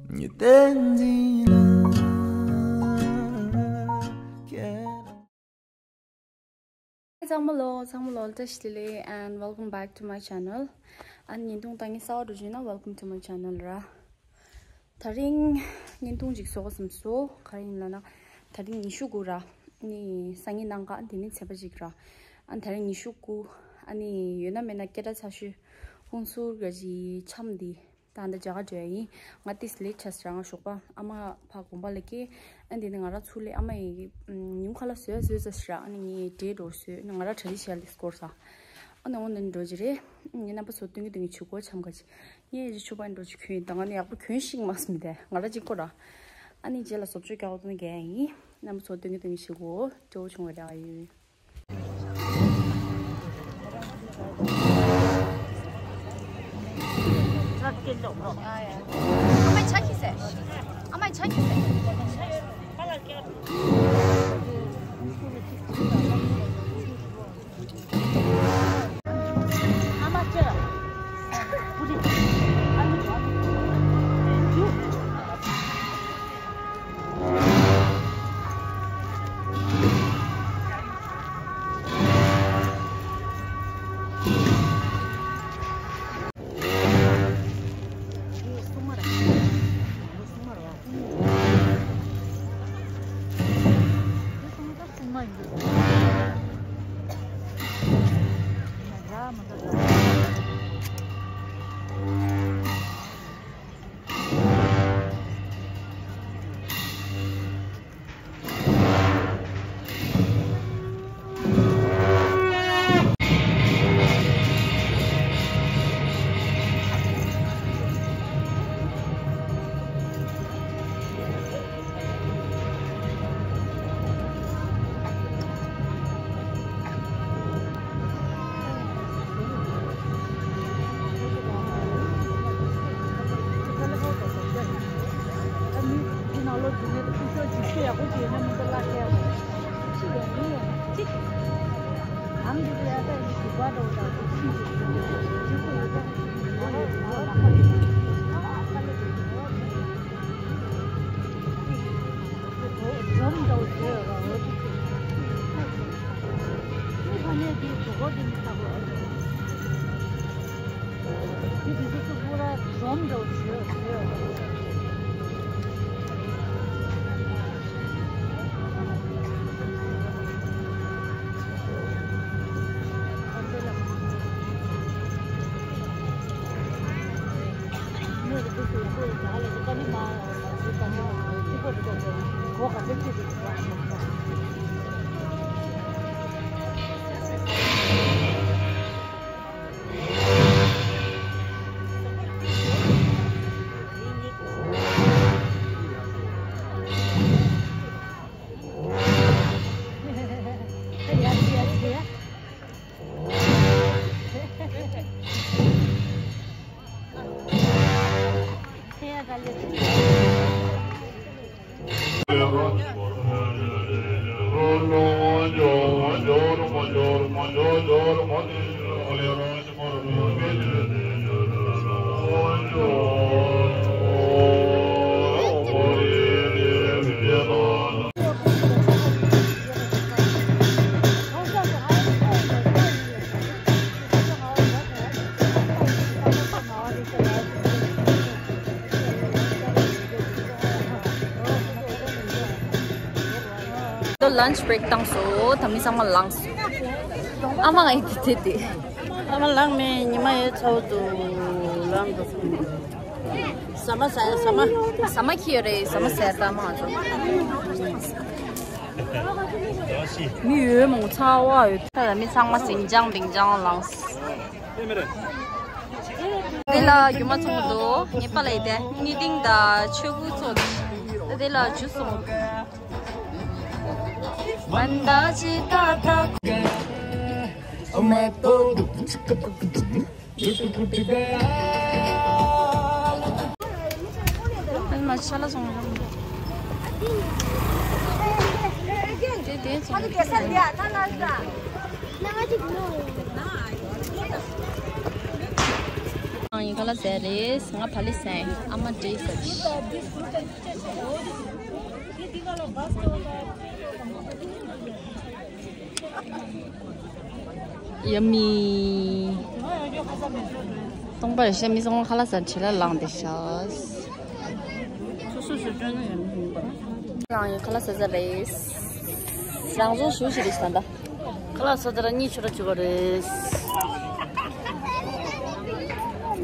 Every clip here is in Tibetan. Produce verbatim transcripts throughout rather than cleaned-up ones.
ཉི་སྟེང་འཛིན་ལ་ཁྱེད་རང་། ཚང་མ་ལོ་ཚང་མ་ལོ་བཀྲ་ཤིས་བདེ་ལེགས། And welcome back to my channel. ཨ་ནི་བརྙན་ཐུང་ལྟ་མཁན་གསར་པ་འགྲོ་བྱུང་ན། Welcome to my channel ར། དེ་རིང་བརྙན་ཐུང་ཅིག་བཟོ་དགོས་བསམ་སོང་། ག་རེ་ཡིན་ལབ་ན། དེ་རིང་ཉི་ཤུ་དགུ་ར། ཨ་ནི་སང་ཉིན་གནངས་ཀ་དེ་ནི་ཚེས་པ་གཅིག་ར། ཨ་ནི་དེ་རིང་ཉི་ཤུ་དགུ། ཨ་ནི་ཡོད་ན་མེད་ན་སྐད་གྲགས་ཚ་ཤོས་ཧུན་སུར་གྱི་འཆམ་འདི། ད་ལྟ་མཇལ་ཁ་འགྲོ་ཡ་ཡིན། ང་ཏིས་ལེ་ཆ་ཟེར། ང་ཞོགས་པ་ཨ་མ་ཕ་དགོན་པ་ལ་སྐྱེལ། ཨ་འདི་ནི་ང་རང་ཚུར་སླེབས། ཨ་མ་ཡི་ཉིན་ཁ་ལ་བཟོས་བཟོས་ཚ་ཟེར། ཨ་ནི་ངས་འབྲས་འགྲོ་བཟོས། ང་རང་གྲ་སྒྲིག་བྱས་ལ་སྐོར་ས། ཨ་ནི་འོ་ནི་འགྲོ་གི་རེད། ངས་རྣམ་པ་ཚོ་སྟོན་གི་སྟོན་གི་བྱེད་གོ་འཆམ་ག་ཅིག་ངས་ཅི་ཆུ་པ་འགྲོ་ཅིག་གྱོན་ཡིན། ད་ང་ནི་ཡག་པོ་གྱོན་ཤེས་མ་སོང་མི་དེ། ང་རང་གཅིག་པོ་ར། ཨ་ནི་རྗེས་ལ་བཟོ་བཅོས་རྒྱག་དགོས་དོན་ག་ཡིན། རྣམ་པ་ཚོ་སྟོན་གི་སྟོན་གི་བྱེད་གོ། སྤྲོ་བོ་བྱུང་བ་རེད། ཨ་ཡོད། ད་ལན་ཆི་བྷི་རེག་བཏང་སོང་། ད་མི་ཚང་མ་ལངས་སོང་། ཨ་མ་ཨེ་དེ་དེ་དེ། ཨ་མ་ལངས་མེད། ཉི་མ་ཡོད་ཚ་བོ་འདུག་ལངས་འདུག་ཟ་མ་ཟ་ཡ། ཟ་མ། ཟ་མ་ཁྱེར་ཡོད་རེད། ཟ་མ་ཟས། ད་མ་ང་ཚོ། མི་ཡོད་མང་ཚ་བ་ཡོད། ད་ལ་མི་ཚང་མ་ཟིང་ཅང་ལྡིང་ཅང་ལངས། འདི་ལ་རྒྱུ་མ་ཚོང་འདུག་ངེས་པ་ལས་དེ་གཉིས་ཏིང་དང་ཆོས་གོས་ཚོ། འདི་ལ་ཇུས་སོང་། ཨ་མ་ཆ་ལ་སོང་། དེ་དེ་སོང་། ཡིན། ཁ་ལག་ཟས་རེད། ང་བ་ལི་ཟས། ཨ་མ་འདྲེས་ཟ་གི། ཡ་མི། སྟོང་པ་རེད་ཤག་མི་ཚང་མ་ཁ་ལག་ཟ་ཁྲིད་ལ་ལངས་བསྡད་ཤག་སོ་སོ་སོ་སྤྲོད་ན་ཡང་མི་ཡིན་པ། རང་ཡང་ཁ་ལག་ཟ་ཟ་རེད། རང་བྱུང་ཞུ་ཞིག་རེད་ད་ལྟ། ཁ་ལག་ཟ་ཟ་ར་གཉིད་ཆུ་ར་ཆུ་བ་རེད།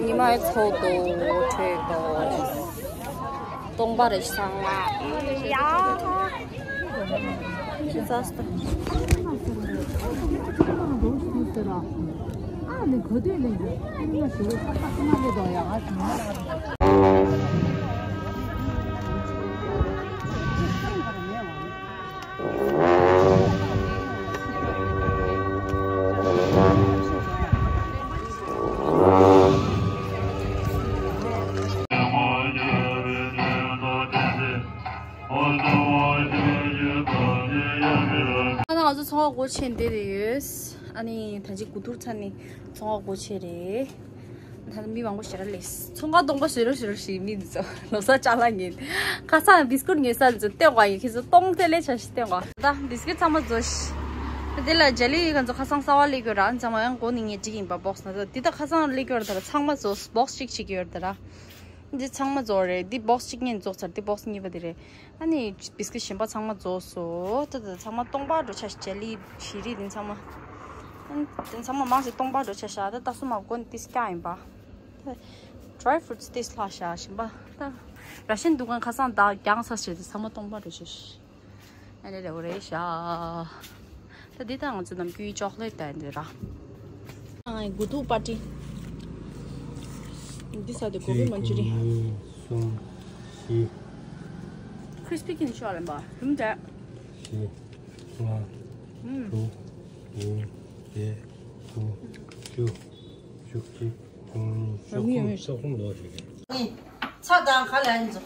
ཉི་མ་ཡི་ཚོགས་འདུ་འཕྲོད་དོ། སྟོང་པ་རེད་ཤག་ང་། ཡ། ཁྱི་ཚ་སྟོ། ཨ་ན་ང་ཚོ་ཚོང་པ་སྒོ་ཕྱེ་འདི་རེད་ཡོད། ཨ་ནི་ད་ཅི་དགུ་ཐུག་ཚར་ནི་ཚོང་པ་སྒོ་ཕྱེ་རེད། ད་མི་མང་པོ་ཞེ་དྲག་སླེབས། ཚོང་ཁང་སྟོང་པ་བཟོས་རོགས་བཟོས་རོགས་ཞེས་མི་འདི་ཚོ་ལོ་གསར་ཅ་ལག་ཉོས། ཁ་སང་བིས་ཀུཊ་ཉོས་ས་འདི་ཚོ་སྟོན་དགོས་ཡིན། ཁྱེད་ཚོ་སྟོང་ཚད་ལས་བྱ་ཞིག་སྟོན་དགོས། ད་བིས་ཀུཊ་ཚང་མ་བཟོ་ཤི། ད་འདི་ལ་ཇ་ལི་ང་ཚོ་ཁ་སང་གསར་པ་སླེབས་ཡོད་ར། ཚང་མ་ཡང་སྒོ་ནས་ངས་འགྲིག་ཡིན་པ་སྦོག་སི་ན་ད་འདི་ད་ཁ་སང་སླེབས་ཡོད་ར། ད་ཚང་མ་བཟོ་སྦོག་སི་གཅིག་གཅིག་ཡོད་ར། འདི་ཚང་མ་བཟོ་རེད། འདི་སྦོག་སི་གཅིག་ངས་བཟོ་ཚར། འདི་སྦོག་སི་གཉིས་པ་འདི་རེད། ཨ་ནི་བིས་ཀུཊ་གཞན་པ་ཚང་མ་རྫོགས་སོང་། ད་ད་ཚང་མ་སྟོང་པ་འགྲོ་ཆ་ཞིག་ཇ་ལི་བྱི་རིལ་དེ་ཚང་མ། ཨ་ནི་དེ་ཚང་མ་མང་ཞིག་སྟོང་པ་འགྲོ་ཆ་ཤག་ད་ད་སོ་མ་གོ་ནི་ཏིས་ཀྱང་ཡིན་པ། ད་ཌ་རའི་ཕུ་རུ་ཊི་སི་ཏིས་ལྷག་ཤག་གཞན་པ་ད་ར་ཤན་འདུ་ཁང་ཁ་སང་ད་རྒྱང་ས་ཞིག་དེ་ཚང་མ་སྟོང་པ་འགྲོ་ཆ་ཤག་ཨ་ནི་རེ་བ་རེད་ཤག་ད་འདི་ད་ང་ཚོ་ནམ་རྒྱུན་ཅོག་ལེ་ཊི་ད་འདི་ར། ཨ་དགུ་ཐུག་པར་ཊི། འདི་ས་དེ་གོ་བི་མན་ཅུ་རི་ཡན། གཅིག་གཉིས། གསུམ། བཞི། ཁི་རི་སི་པི་ཅིག་ཤོག་ལེན་པ་རུམ་དྲ། བཞི། ལྔ། ཨུམ། དྲུག་བདུན། བརྒྱད། དགུ། བཅུ། བཅུ་གཅིག་བཅུ་གཉིས། བཅུ་གསུམ། བཅུ་གསུམ་ལོ་ཞིག་རེད། ཚ་དང་ག་ལ་ཡིན་ཚོ།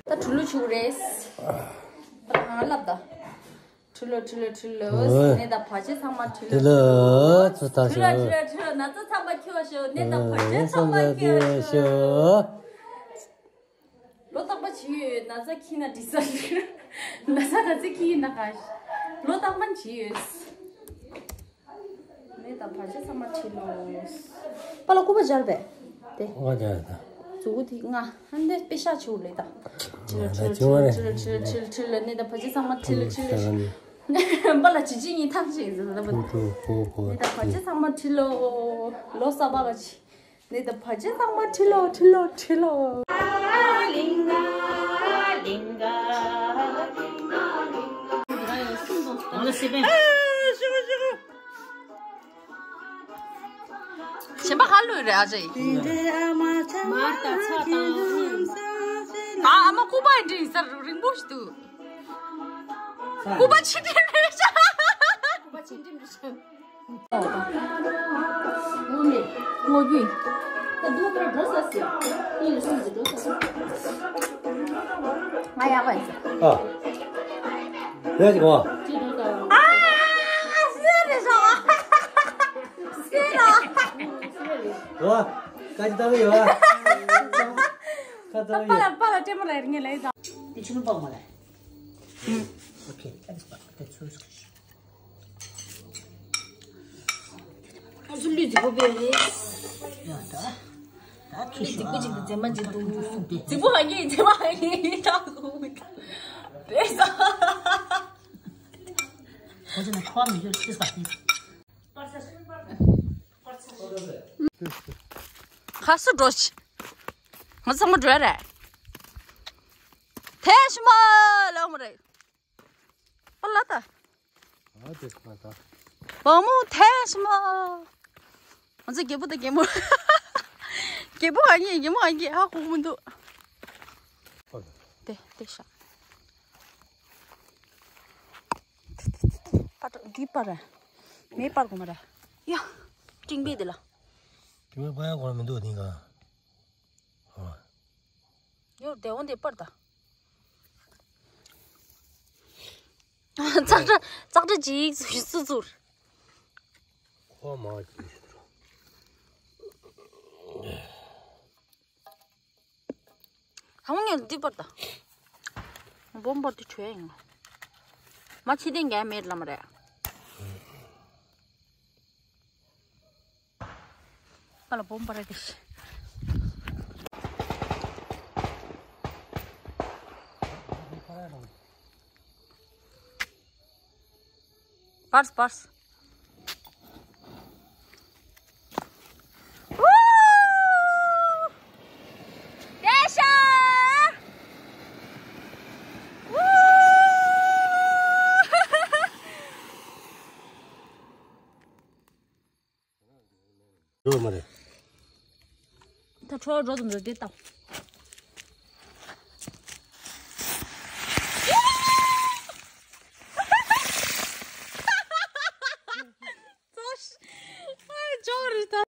ད་གྲུ་ལུ་ཆུ་རེད། ད་ང་ལབ་ད། གྲུ་ལུ་གྲུ་ལུ་གྲུ་ལུ། ཨོ། ནད་དང་བར་ཆད་ཚང་མ་གྲུ་ལུ། གྲུ་ལུ་ཚུ་ད་གྲུ་ལུ་ཤོད། གྲུ་ལུ་གྲུ་ལུ། ན་ཚ་ཚང་མ་ཁྱོ་ཤོག་ནད་དང་བར་ཆད་ཚང་མ་ཁྱོ་ཤོག་ལོ་རྟག་པ་ཇི་ཡོད་ན་ཚ་ཁྱི་ན་འདྲི་ས་ན་ཚ་ད་ཚ་ཁྱི་ན་ག་ལོ་རྟག་པ་ཇི་ཡོད། ནད་དང་བར་ཆད་ཚང་མ་ཁྲི་ལོ། པ་ལ་སྐུ་པ་སྦྱར་བས། དེ། ང་སྦྱར་ད། མཛུ་གུ་དེ་ལྔ། ཧན་དེ་པེ་ཤ་ཆུ་ལེ་ད། ཁྲི་ལོ་ཁྲི་ལོ་ཁྲི་ལོ་ཁྲི་ལོ་ཁྲི་ལོ་ཁྲི་ལོ། ནད་དང་བར་ཆད་ཚང་མ་ཁྲི་ལོ་ཁྲི་ལོ། པ་ལ་ཇི་ཇི་ཡིན་ཐག་ཆོད་ཡིན་ཟེར་ད་པ། ནད་དང་བར་ཆད་ཚང་མ་ཁྲི་ལོ། ལོ་གསར་པ་ག་ཅི། ནད་དང་བར་ཆད་ཚང་མ་ཁྲི་ལོ་ཁྲི་ལོ་ཁྲི་ལོ། གཞན་པ་ག་ལོས་རེད་ཨ་ཅེ། མར་དང་ཚྭ་དང་། ཨ་ཨ་མ་སྐུ་པར་འདྲི་ས་རིང་པོ་ཞིག་འདུག་སྐུ་པར་ཕྱི་འདྲེན་རེད་ཤག་སྐུ་པར་ཕྱི་འདྲེན་རེད་ཤག་སྔོ་མེད། སྔོ་རྒྱུས། ད་སྡུག་པར་འགྲོ་ས་ཟེར། ཡིན་ལ་སུ་ཡིན་འགྲོ་ས། ང་ཡག་པ་ཡིན་ཟེར། ཨ། ཡ་ཅིག་གོ། ཅི་འགྲོ་ས། ཨ། སེ་རེད་ཤག་སེ་ར། ཨ། ཀ་ཅི་ལྟ་གི་ཡོད། ཨ། ཀ་ལྟ་གི་ཡོད། པ་ལ་པ་ལ་ལྟད་མོ་ལ་ཡར་ངེས་ལ་ཡི་ད། དེ་ཆུ་ནུ་པ་མ་ལ། ཨོ་ཁེ། ཨ་ཙི་ལུས་རྫིག་པོ་བས་རེད། ཡ་ད། ད་ཁྱི་ཤི་རྫིག་པོ་ཅིག་གི་མཛེས་མ་ཅིག་འདུག་རྫིག་པོ་ཧ་གི་མཛེས་མ་ཧ་གི་ད་གོ་མི་ད། དེ་ས། ཁོ་ཚོ་ནི་ཁོ་མི་འགྱུར་ཏིས་པ་ཏིས། ཁ་སུ་འགྲོ་ཆི། ང་ཚང་མ་འགྲོ་རེད། ཐེ་ཤི་མ་ལ་མ་རེད། པ་ལ་ད། ཨ་དེ་ཁ་ད། བ་མོ་ཐེ་ཤི་མ། ང་ཚོ་རྒྱལ་པོ་དང་རྒྱལ་མོ། རྒྱལ་པོ་ཨ་ཉེ་རྒྱལ་མོ་ཨ་ཉེ་ཧ་གོ་མི་འདུག་དེ་དེ་ཤ། པར་འདི་པར། མེ་པར་གོ་མ་ར། ཡ། ཀྲིང་པེ་དེ་ལ། ཀྲིང་པེ་པར་ཡ་གོ་མི་འདུག་དེ་ག་ཨ། ཡོ་དེ་འོན་དེ་པར་ད། ཙག་སྒྲ་ཙག་སྒྲ་ཅིག་སུ་སུ་ཚུར། ཁོ་མ་ཅིག་ཞིག་འགྲོ། ཧང་ངེ་འདི་པར་ད། སྦོམ་པར་དུ་བྱོས་ཡིན། མ་ཕྱི་ཐེངས་རྒྱ་མེད་ལ་མ་རེད། ཨ་ལ་སྦོམ་པར་དེ་ཤི། པརས་པརས། འགྲོ་མ་རེད། ད་ཁྲོ་རོ་དུ་འདོད་དེ་ད།